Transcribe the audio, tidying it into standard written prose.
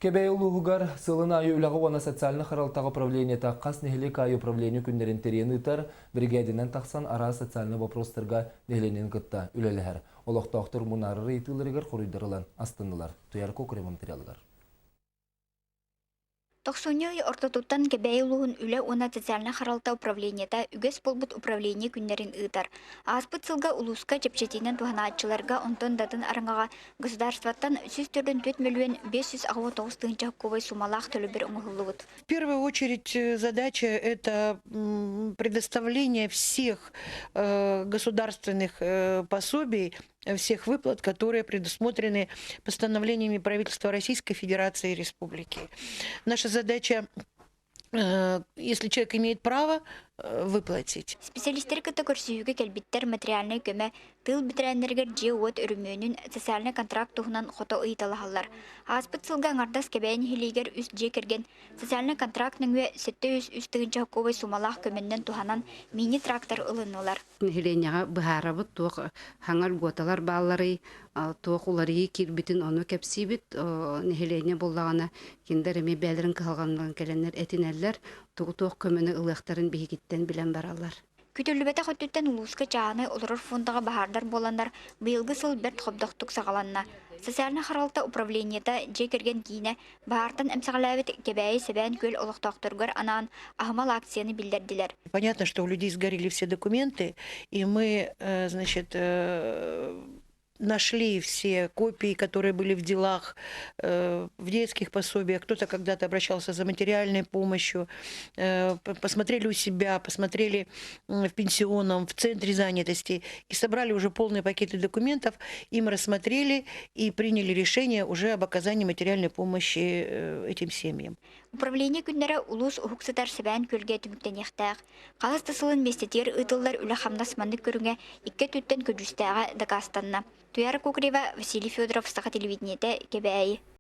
Кэбээйи улууһугар сылын аайы үлэҕэ уонна социальнай харалтаҕа управлениета хас нэһилиэк аайы управление күннэрин тэрийэн ыытар, биригээдэнэн тахсан араас социальнай боппуруостарга нэһилиэнньэни кытта үлэлэһэр. Олохтоохтор мунаарар ыйытыыларыгар хоруйдар ылан астыннылар. Туйар Кокорева материалыгар. Тохсунньу ый ортотуттан Кэбээйи улууһун үлэ уонна социальнай харалта управлениета үгэс буолбут управление күннэрин ыытар. Ааспыт сылга улууска чэпчэтиинэн туһанааччыларга, онтон да атын араҥаҕа государствоттан 144 мөлүйүөн 569 тыһыынча сокуобай суумалаах төлөбүр оҥоһуллубут. В первую очередь задача – это предоставление всех государственных пособий, всех выплат, которые предусмотрены постановлениями правительства Российской Федерации и Республики. Наша задача, если человек имеет право, выплатить. Специалистери кытта көрсүһүүгэ кэлбиттэр материальнай көмө, тыыл бэтэрээннэригэр дьиэ-уот өрөмүөнүн, социальнай контракт туһунан хото ыйыталаһаллар. Ааспыт сылга аҥардас Кэбээйи нэһилиэгэр үс дьиэ кэргэн социальнай контракт нөҥүө 703 тыһыынча сокуобай суумалаах көмөннөн туһанан мини-трактор ылыннылар. Нэһилиэнньэҕэ быһаарабыт туох саҥа льготалар баалларый, туох уларыйыы киирбитин ону кэпсиибит. Нэһилиэнньэ буоллаҕына кинилэр эмиэ бэйэлэрин кыһалҕаларын кэлэннэр этинэллэр, тугу туох көмөнү ылыахтарын биһигиттэн билэн бараллар. Күтүллүбэтэх өттүттэн улууска чааһынай олорор фондаҕа баһаардар буоланнар, быйылгы сыл бэрт хобдохтук саҕаланна. Социальнай харалта управлениета дьиэ кэргэн киинэ баһаартан эмсэҕэлээбит Кэбээйи Сэбээн Күөл олохтоохторугар анаан аһымал акцияны биллэрдилэр. Понятно, что у людей сгорели все документы, и мы, значит, нашли все копии, которые были в делах, в детских пособиях. Кто-то когда-то обращался за материальной помощью, посмотрели у себя, посмотрели в пенсионном, в центре занятости и собрали уже полные пакеты документов, им рассмотрели и приняли решение уже об оказании материальной помощи этим семьям. Управление күннэрэ улуус уһук сытар Сэбээн Күөлгэ түмүктэниэхтээх. Хаһыс да сылын миэстэтигэр ыытыллар үлэ-хамнас маннык көрүҥэ икки өттүттэн көдьүүстээҕэ дакаастанна. Туяра Кукрева, Василий Федоров, Саха телевидениетэ, Кэбээйи.